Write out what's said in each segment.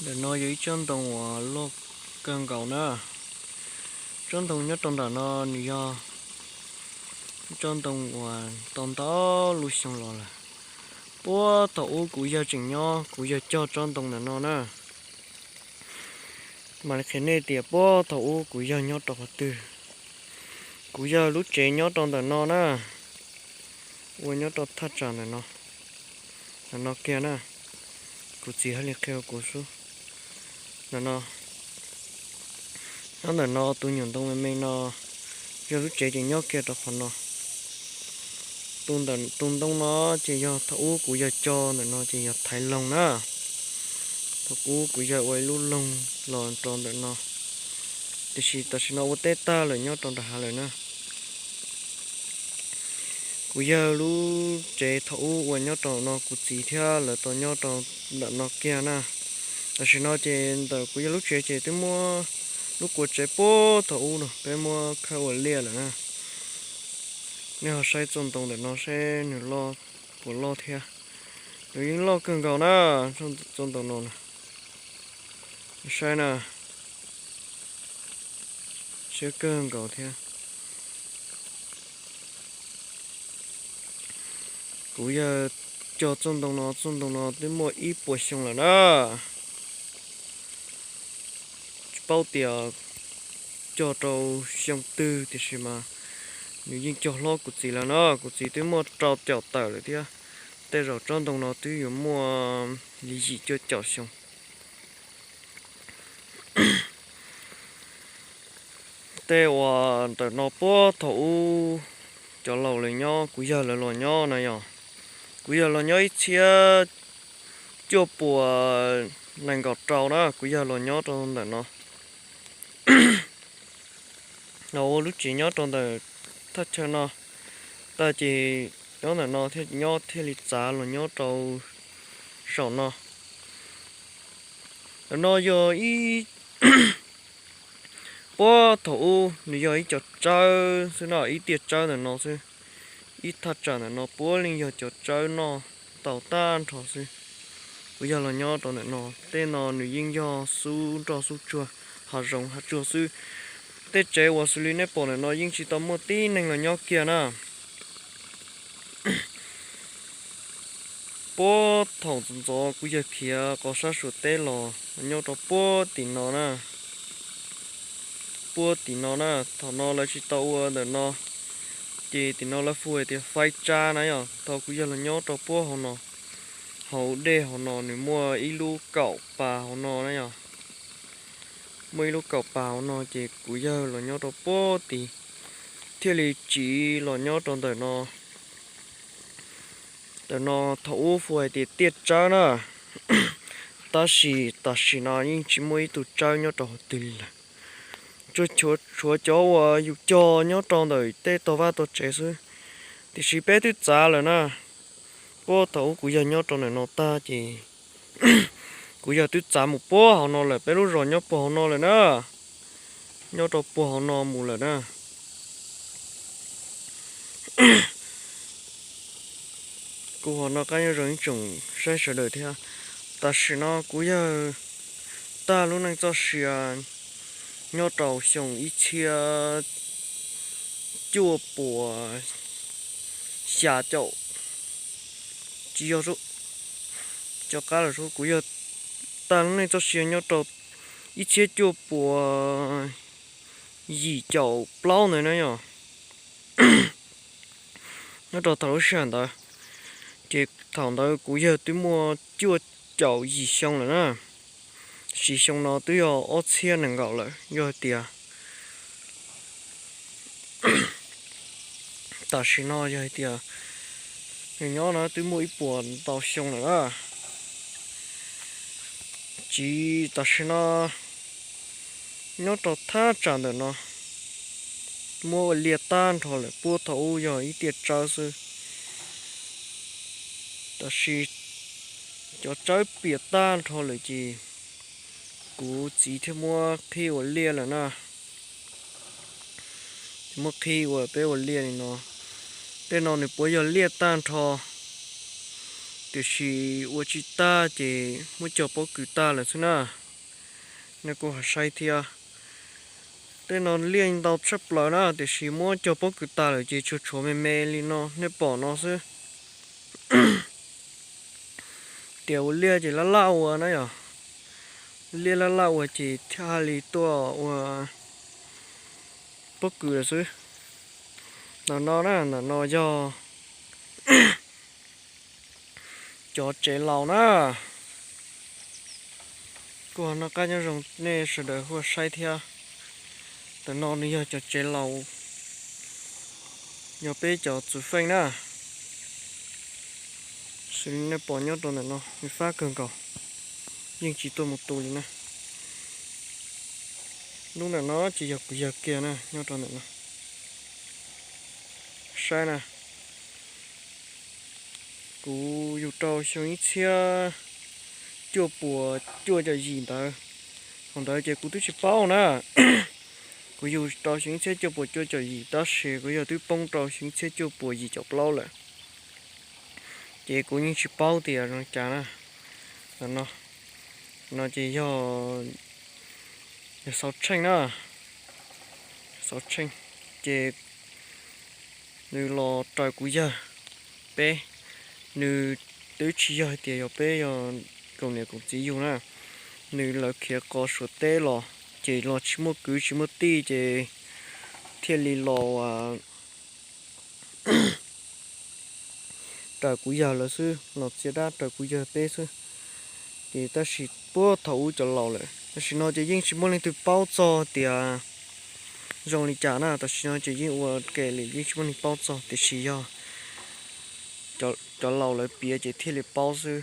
Ntawm no yog ib tsob ntoo uas loj kawg nkaus na. Tsob ntoo nyob rau ntawm no nws yog tsob ntoo uas tau ntau lub xyoo los lawm. Puag thaum ub kuv yawg tseem nyob, kuv yawg cog tsob ntoo ntawm no na. Mam li qhia nej tias puag thaum ub kuv yawg nyob rau qhov twg. Kuv yawg lub tsev nyob rau ntawm no na, ua nyob rau thaj tsam ntawm no, ntawm no kiag na. Kuv txiv hais li qhia kuv xwb. Ntawm no, nyob ntawm no tus nyuam ntoo me me no, yog lub tsev ces nyob kiag rau qhov no. Tus ntawm tus ntoo no ces yog thaum ub kuv yawg cog ntawm no ces yog thaiv loog na. Thaum ub kuv yawg ua ib lub loog los rau ntawm no, tiam sis tam sim no ua teb tag lawm nyob rau nram hav lawm na. Kuv yawg lub tsev thaum ub uas nyob rau no kuv txiv thiab lawv tau nyob rau ntawm no kiag na. Tam sim no ces ntawm kuv yawg lub tsev ces twb muab lub kua tsev puag thaum ub no peb muab khawb ua liaj lawm na. Nej ho saib txoj ntoo ntawm no seb nws loj puas loj thiab. Nws yeej loj kawg nkaus na, txoj ntoo no na. Saib na, siab kawg nkaus thiab. Kuv yawg cog txoj ntoo no, txoj ntoo no twb muaj ib puas xyoo lawm na. Tsis paub tias cog rau xyoo twg tiam sis mas nws yeej cog hlob kuv txiv lawm na. Kuv txiv twb muaj rau caum tawm lawm thiab. Tej zaum tsob ntoo no twb yuav muaj li yim cuaj caum xyoo. Tej uas ntawm no puag thaum ub cov laus lawv nyob, kuv yawg lawv los nyob na yog, kuv yawg los nyob ib txhiab cuaj puas nees nkaum rau na, kuv yawg los nyob rau ntawm no. Los ua lub tsev nyob rau ntawm thaj chaw no tag ces nyob ntawm no thiaj nyob thiaj li txav los nyob rau saum no. Ntawm no yog ib, puag thaum ub nws yog ib cov tsawb xwb no, ib tiaj tsawb ntawm no xwb. Ib thaj tsam ntawm no puav leej yog cov tsawb noj tau tag nrho xwb. Kuv yawg los nyob rau ntawm no, tej no nws yeej yog xub nroj xub tsuag, hav zoov hav tsuag xwb. Tej tsev uas xws li nej pom ntawm no yeej tsis tau muaj tib neeg los nyob kiag na. Puag thaum ntxov ntxov kuv yawg khiav qos sab Suav teb los nyob rau puag tim no na. Puag tim no na, thaum no lawv tsis tau ua ntawm no, ces tim no lawv hu hais tias faib tsab na yom. Thaum kuv yawg los nyob rau puag hauv no, hauv dej hauv no nws muaj ib lub kaum pas hauv no na yom. Muaj ib lub kaum pas hauv no ces kuv yawg los nyob rau puag tid, thiaj li tsiv los nyob rau ntawm no. Ntawm no thaum ub hu hais tias tiaj tsawb na, tab sis tam sim no yeej tsis muaj ib tug tsawb nyob rau hauv twg li lawm. Tsuas tshuav cov uas yus cog nyob rau ntawm tej tog vaj tog tsev xwb, tiam sis peb twb txav lawm na. Puag thaum ub kuv yawg nyob rau ntawm no tag ces kuv yawg twb txav mus puag hauv no lawm, peb lub zos nyob puag hauv no lawm na. Nyob rau puag hauv no mus lawm na. Kuv ho noj qab nyob zoo ib tsoom saib sawv daws thiab. Tam sim no kuv yawg tag lub neej txoj sia nyob rau xyoo ib txhiab cuaj puas xya caum, tsis yog, cov qab lawm, kuv yawg tag lub neej txoj sia nyob rau ib txhiab cuaj puas yim caum plaub ntawd na yom. Nyob rau thaum lub sij hawm ntawd, ces thaum ntawd kuv yawg twb muaj cuaj caum yim xyoo lawm na. Sis xyoo no twb yog ob txhiab nees nkaum lawm, yog hais tias tam sim no yog hais tias nws nyob no twb muaj ib puas ntau xyoo lawm na. Tsiv tam sim no nyob rau thaj tsam ntawm no muab ua liaj tag nrho lawm, puag thaum ub yog ib tiaj tsawb xwb. Tab sis cov tsawb piam tag nrho lawm ces kuv txiv thiaj muab qhib ua liaj lawm na. Muab qhib ua peb ua liaj li no. Tej no nws puav yog liaj tag nrho. Tiam sis ua tsis tag ces muab cog pob kws tag lawm xwb na. Nej kuj ho saib thiab. Tej no liaj ntau tshaj plaws na, tiam sis muab cog pob kws tag lawm ces tsuas tshuav me me li no nej pom no xwb. Tias ua liaj ces laj laj ua na yom. Liaj laj laj ua ces thiaj li tuaj ua pob kws lawm xwb. Ntawm no na, ntawm no yog cov tsev laus na. Kuj ho noj qab nyob zoo nej sawv daws ho saib thiab. Ntawm no nws yog cov tsev laus, yog peb cov txwv feej na. Xws li nej pom nyob rau ntawm no nws fab kawg nkaus, yeej tsis tuaj mus tu li na. Lub ntawm no ces yog kuv yawg kiag na, nyob rau ntawm no. Saib na, kuv yug rau xyoo ib txhiab cuaj puas cuaj caum yim ntawd. Thaum ntawd ces kuv twb tsis paub na. Kuv yug rau xyoo ib txhiab cuaj puas cuaj caum yim tab sis kuv yog twb poob rau xyoo ib txhiab cuaj puas yim caum plaub lawm. Ces kuv yeej tsis paub tias zoo li cas na. No, no ces yog, yog xauv tsheej na. Xauv tsheej ces nws los raws kuv yawg peb, nws twb tsis yog hais tias yog peb yog koom niam koom txiv yug na. Nws lawv khiav qos Suav teb los ces los tsis muaj kwv tsis muaj tij ces thiaj li los raws kuv yawg lawv xwb, los txia dab raws kuv yawg peb xwb. Ces tab sis puag thaum ub cov laus lawm, tam sim no ces yeej tsis muaj leej twg paub txog tias zoo li cas na. Tam sim no ces yeej ua ke li yeej tsis muaj neeg paub txog, tiam sis yog cov laus lawv piav ces thiaj li paub xwb.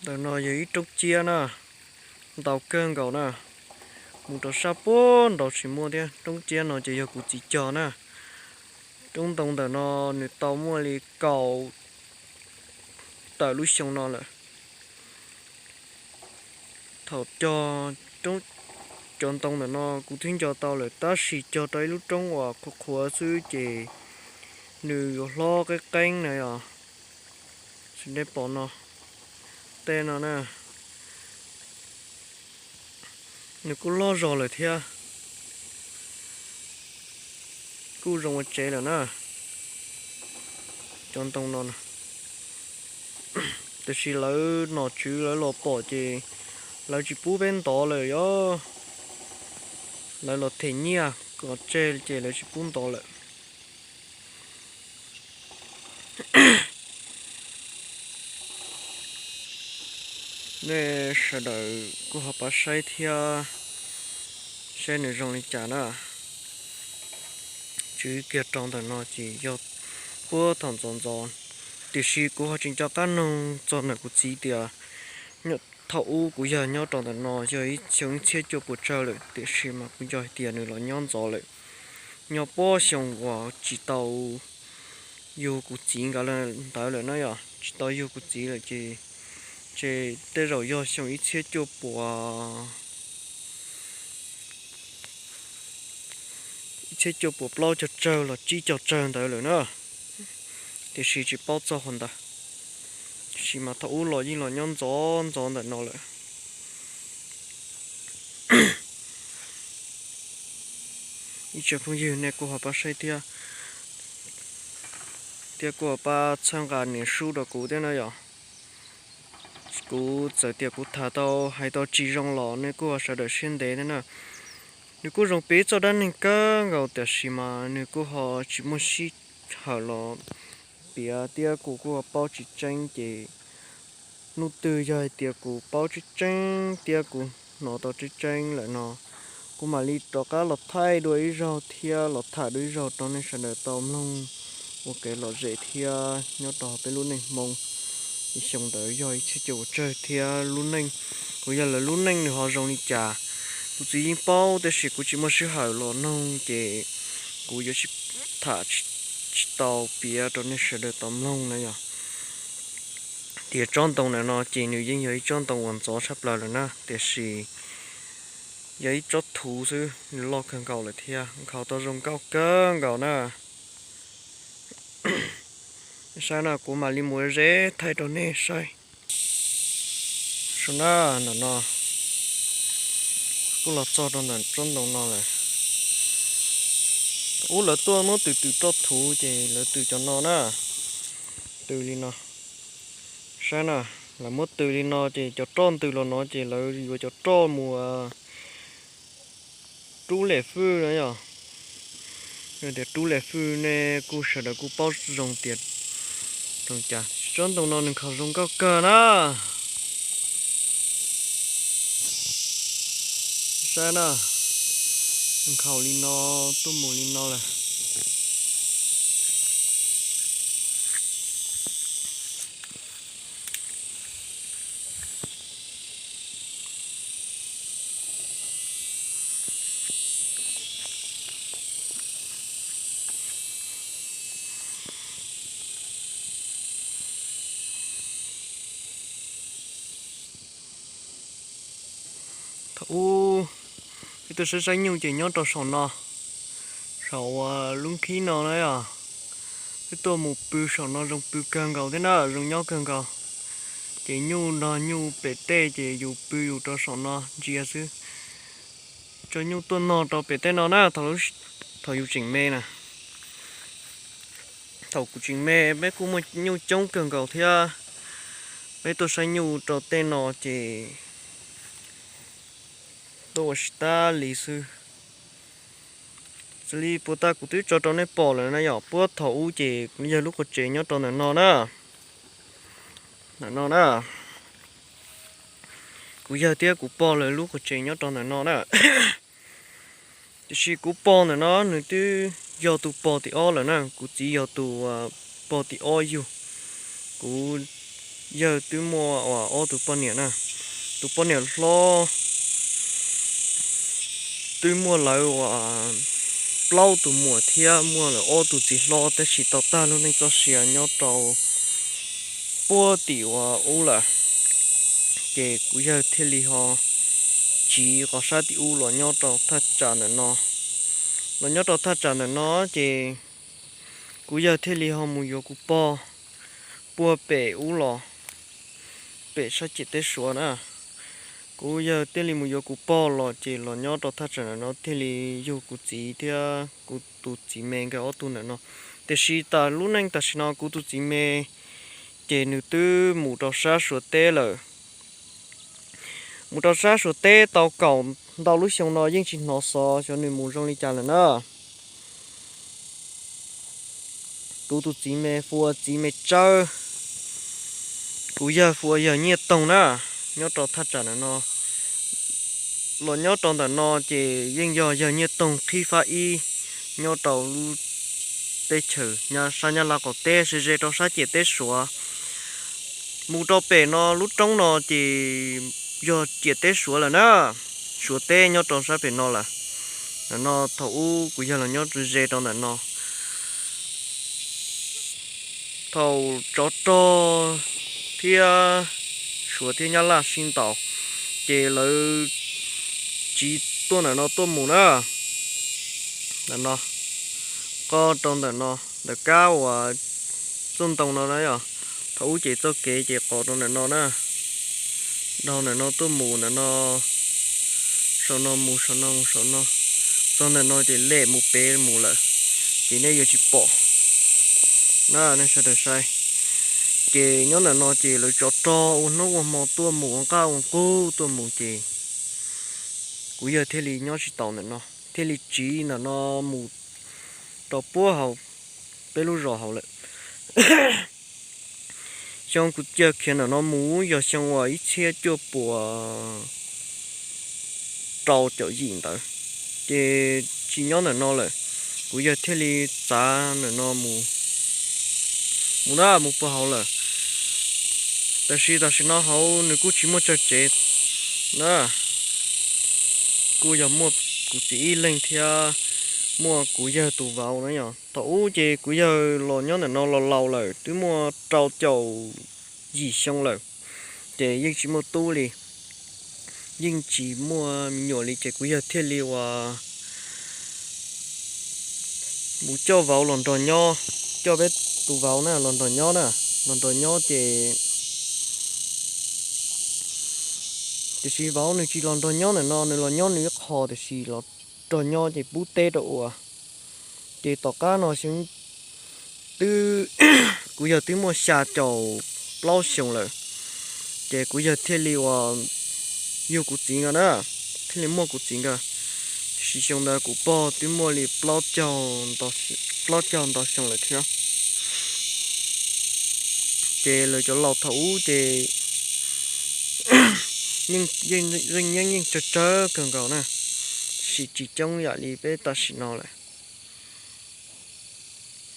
Ntawm no yog ib roob ciab na, ntau kawg nkaus na. Mus rau sab puag nraud tsis muaj thiab. Roob ciab no ces yog kuv txiv cog na. Roob ntoo ntawm no nws tau muaj li kaum tawm lub xyoo no lawm. Thaum cog cov ntoo ntawm no kuv twb nco tau lawm, tab sis cog rau ib lub roob uas qhuav qhuav xwb ces nws yuav hlob qeeb qeeb na yom. Sawv daws pom no, tej no na, nws kuj loj zog lawm thiab, kuj zoo ua tsev lawm na. Cov ntoo no, tiam sis lawv nom tswv lawv los pom ces lawv tsis pub peb ntov lawm yom. Lawv los them nyiaj kom tseg ces lawv tsis pub ntov lawm. Nej sawv daws kuj ho pab saib thiab, saib nws zoo li cas na. Tswv kiag rau ntawm no ces yog puag thaum ntxov ntxov, tiam sis kuv ho tsis nco qab noog txog ntawm kuv txiv tias thaum ub kuv yawg nyob rau ntawm no yog ib xyoo ib txhiab cuaj puas tsawg lawm, tiam sis mas kuv nco hais tias nws los nyob ntxov lawm, nyob puag xyoo uas tsis tau yug kuv txiv nkawd ntawd lawm na yom, tsis tau yug kuv txiv lawm ces, ces tej zaum yog xyoo ib txhiab cuaj puas, ib txhiab cuaj puas plaub caug tsawg los tsib caug tsawg ntawd lawm na. Tiam sis tsis paub txog qhov ntawd, tiam sis mas thaum ub los yeej los nyob ntxov ntxov ntawm no lawm. Ib tsoom phooj ywg nej kuj ho pab saib thiab, thiab kuj ho pab txhawb nqa nias sub rau kuv thiab na yom. Kuv txawm tias kuv tham tau hais tau tsis zoo los nej kuj ho sawv daws siab ntev thiab na. Nws kuj zoo piv txoj dab neeg kawg nkaus tiam sis mas nws kuj ho tsis muaj sij hawm los piav thiab kuv kuj ho paub tsis tseeb ces hnub twg yog hais tias kuv paub tseeb tseeb thiab kuv hnov tau tseeb tseeb lawm no, kuv mam li rov qab los thaij dua ib zaug thiab los tham dua ib zaug rau nej sawv daws tau mloog ua kev lom zem thiab nyob rau peb lub neej Hmoob. Ib xyoo ntawd yog ib txhiab cuaj puas tsawg thiab lub neej, kuv yog lawv lub neej nws ho zoo li cas, kuv txiv yeej paub tab sis kuv tsis muaj sij hawm los noog ces kuv yuav tsis tham, tsis tau piav rau nej sawv daws tau mloog na yom. Tias tsob ntoo ntawm no ces nws yeej yog ib tsob ntoo uas ntxov tshaj plaws lawm na, tiam sis yog ib tsob thuv xwb, nws loj kawg nkaus lawm thiab nkhaus tau zoo nkauj kawg nkaus na. Saib na, kuv mam li mus ze thaij rau nej saib. Saib na, ntawm no, kuj los txog rau ntawm tsob ntoo no lawm. Ub, lawv tuaj muab tws tws roj thuv ces lawv tws cov no na, tws li no. Saib na, lawv muab tws li no ces cov roj ntws los no ces lawv yuav cov roj mus rub lem fwj no yog. Tias rub lem fwj nej kuj sawv daws kuj paub zoo tias zoo cas. Tsob ntoo no nws nkhaus zoo nkauj kawg na. Saib na, nkhaus li no, tuaj mus li no lawm. Thaum ub, peb tuaj saib saib nyuj ces nyob rau saum no, saum uas lub nkhib no na yog. Peb tuaj mus pw saum no zoo pw kawg nkaus thiab na, zoo nyob kawg nkaus. Ces nyuj no nyuj pem tej ces yus pw yus rau saum no ntsia xwb. Tso nyuj tuaj no rau pem tej no na, thaum yus tseem me na. Thaum kuv tseem me peb kuj muaj nyuj coob kawg nkaus thiab. Peb tuaj saib nyuj rau tej no ces tuaj ua si tas li xwb. Xws li puas tas kuv twb tso rau nej pom lawm na yom, puag thaum ub ces kuv yawg lub qhov tsev nyob rau ntawm no na. Ntawm no na, kuv yawg thiab kuv pog lawv lub qhov tsev nyob rau ntawm no na. Tiam sis kuv pog ntawm no nws twb yog tus pog tim ob lawm na, kuv txiv yog tus pog tim ob yug. Kuv yawg twb muaj ob tug poj niam na, tus poj niam hlob twb muaj lawv uas plaub tus muam thiab muaj lawv ob tug txiv hlob, tab sis tau tag lub neej txoj sia nyob rau puag tim uas ub lawm. Ces kuv yawg thiaj li ho tsiv qhov sab tim ub los nyob rau thaj tsam ntawm no. Los nyob rau thaj tsam ntawm no ces kuv yawg thiaj li ho mus yuav kuv pog puag pem ub los, pem sab ciam teb Suav na. Kuv yawg thiaj li mus yuav kuv pog los ces los nyob rau thaj tsam ntawm no thiaj li yug kuv txiv thiab kuv tus txiv me nkawd ob tug ntawm no. Tiam sis tas lub neej tam sim no kuv tus txiv me ces nws twb mus rau sab Suav teb lawm. Mus rau sab Suav teb tau kaum ntau lub xyoo no yeej tsis hnov xov xyov nws mus zoo li cas lawm na. Kuv tus txiv me hu ua txiv me Tsawb, kuv yawg hu ua yawg Nyiaj Toog na, nyob rau thaj tsam ntawm no. Los nyob rau ntawm no ces yeej yog yawg Nyiaj Toog qhib fab ib nyob rau lub teb chaws sab Nyab Laj qaum teb ze ze rau sab ciam teb Suav. Mus rau pem no lub roob no ces yog ciam teb Suav lawm na, Suav teb nyob rau sab pem no lawm. Ntawm no thaum ub kuv yawg los nyob ze rau ntawm no. Thaum tsov rog thiab Suav thiab Nyab Laj sib ntaus ces lawv tsiv tuaj ntawm no tuaj mus na. Ntawm no, qo rau ntawm no, ntawm kab uas txoj ntoo no na yom. Thaum ub ces txoj kev ces qos rau ntawm no na, dhau ntawm no tuaj mus ntawm no, saum no mus saum no mus saum no, txog ntawm no ces lem mus pem mus lawm, ces nej yuav tsis pom na, nej sawv daws saib. Ces nyob ntawm no ces lawv tsov rog ua hnub ua hmo tuaj mus ua nqaj ua nqug tuaj mus ces kuv yawg thiaj li nyob tsis taus ntawm no, thiaj li tsiv ntawm no mus rau puag hauv peb lub zos hauv lawm. Xyoo kuv yawg khiav ntawm no mus yog xyoo uas ib txhiab cuaj puas rau caum yim ntawd, ces tsis nyob ntawm no lawm, kuv yawg thiaj li txav ntawm no mus, mus na mus puag hauv lawm. Tab sis tam sim no hauv nws kuj tsis muaj tsawg tsev na, kuj yog muaj kuv txiv ib leeg thiab muaj kuv yawg tus vauv na yom. Thaum ub ces kuv yawg los nyob ntawm no los laus lawm twb muaj rau caum yim xyoo lawm, ces yeej tsis muaj tub li, yeej tsis muaj me nyuam li, ces kuv yawg thiaj li uas mus coj vauv los nrog nyob, coj peb tus vauv na los nrog nyob na, los nrog nyob ces tiam sis vauv nws tsis los nrog nyob ntawm no, nws los nyob nws ib qho, tiam sis los nrog nyob ces pub teb rau ua. Ces tom qab no xyoo twb, kuv yawg twb muaj xya caum plaub xyoo lawm, ces kuv yawg thiaj li uas yug kuv txiv nkawd na, thiaj li muaj kuv txiv nkawd. Tiam sis xyoo ntawd kuv pog twb muaj li plaub caug, plaub caug ntau xyoo lawm thiab. Ces lawv cov laus thaum ub ces yeej, yeej yeej tsawg tsawg kawg nkaus na, tiam sis tsis coob yam li peb tam sim no lawm.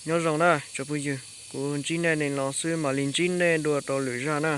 Nyob zoo na tsoom phooj ywg, kuv ntsib nej li no xwb, mam li ntsib nej dua rau lwm zaj na.